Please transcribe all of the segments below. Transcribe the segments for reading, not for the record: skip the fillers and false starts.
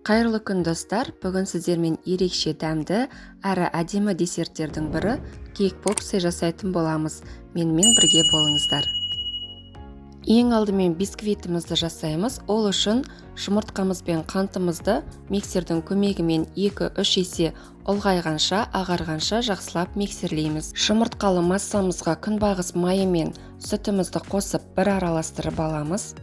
Қайырлы күн, достар! Бүгін сіздермен ерекше дәмді әрі әдемі десерттердің бірі кейк попсы жасайтын боламыз. Менімен бірге болыңыздар. Ең алдымен бисквитімізді жасаймыз. Ол үшін жұмыртқамыз бен қантымызды миксердің көмегімен 2-3 есе ұлғайғанша, ағарғанша жақсылап миксерлейміз. Жұмыртқалы массамызға күнбағыс майы мен сүтімізді қосып бір араластырып аламыз.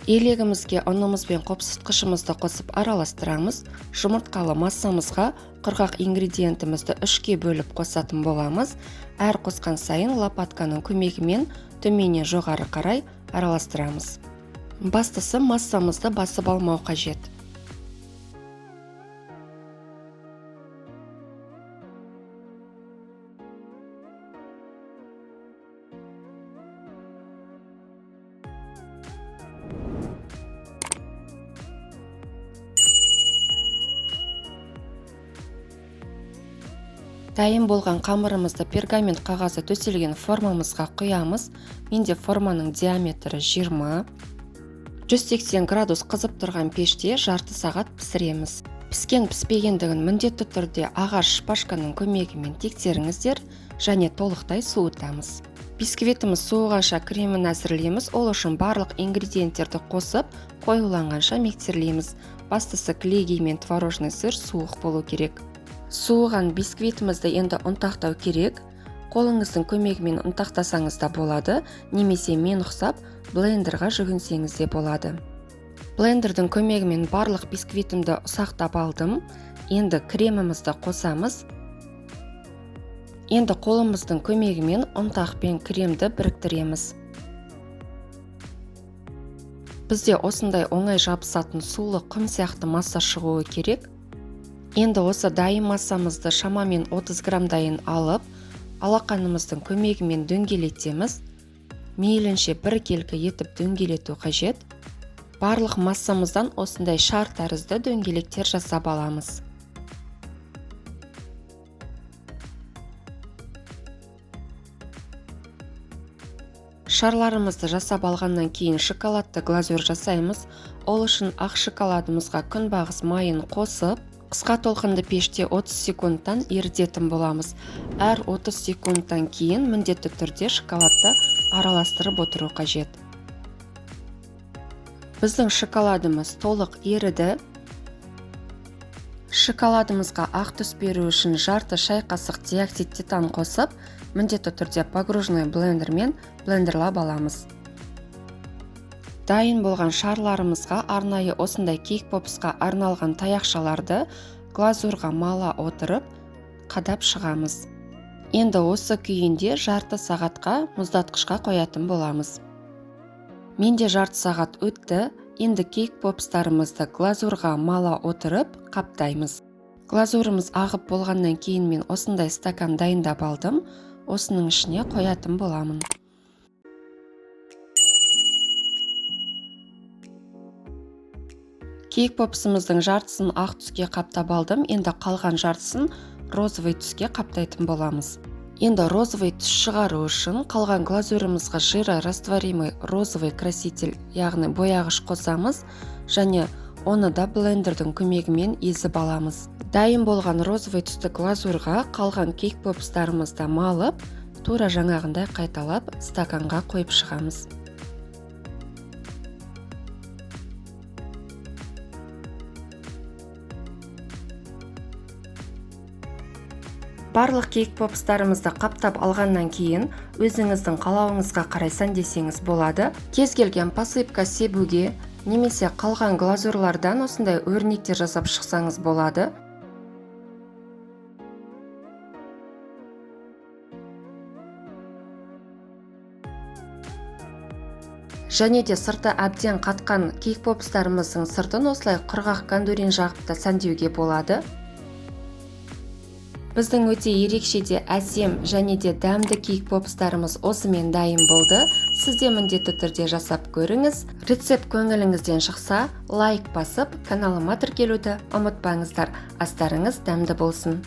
Елегімізге ұнымыз бен қопсытқышымызды қосып араластырамыз. Жұмыртқалы массамызға құрғақ ингредиентімізді 3-ке бөліп қосатын боламыз. Әр қосқан сайын лопатканың көмегімен төменнен жоғары қарай араластырамыз. Бастысы массамызды басып алмау қажет. Дайын болған қамырымызды пергамент қағазы төселген формамызға құямыз. Менде форманың диаметрі 20. 180 градус қызып тұрған пеште жарты сағат пісіреміз. Піскен піспегендігін міндетті түрде ағаш шпажканың көмегімен тексеріңіздер және толықтай суытамыз. Бисквитіміз суығанша кремін әзірлейміз. Ол үшін барлық ингредиенттерді қосып, қоюланғанша миксерлейміз. Бастысы клейгей мен творожный сыр суық болу керек. Суыған бисквитімізді енді ұнтақтау керек. Қолыңыздың көмегімен ұнтақтасаңыз да болады, немесе мен ұқсап блендерға жүгінсеңіз де болады. Блендердің көмегімен барлық бисквитімді ұсақтап алдым. Енді кремімізді қосамыз. Енді қолымыздың көмегімен ұнтақ пен кремді біріктіреміз. Бізде осындай оңай жабысатын сулы құм сияқты масса шығуы керек. Енді осы дайын массамызды шамамен 30 граммдайын алып, алақанымыздың көмегімен дөңгелетеміз. Мейлінше біркелкі етіп дөңгелету қажет. Барлық массамыздан осындай шар тәрізді дөңгелектер жасап аламыз. Шарларымызды жасап алғаннан кейін шоколадты глазурь жасаймыз. Ол үшін ақ шоколадымызға күнбағыс майын қосып, қысқа толқынды пеште 30 секундтан ерітетін боламыз. Әр 30 секундтан кейін міндетті түрде шоколадты араластырып отыру қажет. Біздің шоколадымыз толық еріді. Шоколадымызға ақ түс беру үшін жарты шай қасық диоксид титан қосып, міндетті түрде погружной блендермен блендерлап аламыз. Дайын болған шарларымызға арнайы осындай кейк попсқа арналған таяқшаларды глазурға мала отырып қадап шығамыз. Енді осы күйінде жарты сағатқа мұздатқышқа қоятын боламыз. Менде жарты сағат өтті. Енді кейк попстарымызды глазурға мала отырып қаптаймыз. Глазурымыз ағып болғаннан кейін мен осындай стакан дайындап алдым. Осының ішіне қоятын боламын. Кейк попсымыздың жартысын ақ түске қаптап алдым. Енді қалған жартысын розовый түске қаптайтын боламыз. Енді розовый түс шығару үшін қалған глазурымызға жирорастворимый розовый краситель, яғни бояғыш қосамыз және оны да блендердің көмегімен езіп аламыз. Дайын болған розовый түсті глазурға қалған кейк попстарымызды малып, тура жаңағындай қайталап стаканға қойып шығамыз. Барлық кейк попстарымызды қаптап алғаннан кейін өзіңіздің қалауыңызға қарай сәндесеңіз болады. Кез келген посыпка себуге немесе қалған глазурлардан осындай өрнектер жасап шықсаңыз болады. Және де сырты әбден қатқан кейк попстарымыздың сыртын осылай құрғақ кондурин жағып та сәндеуге болады. Біздің өте ерекше де әсем және де дәмді кейк попстарымыз осымен дайын болды. Сіз де міндетті түрде жасап көріңіз. Рецепт көңіліңізден шықса, лайк басып, каналыма тіркелуді ұмытпаңыздар. Астарыңыз дәмді болсын.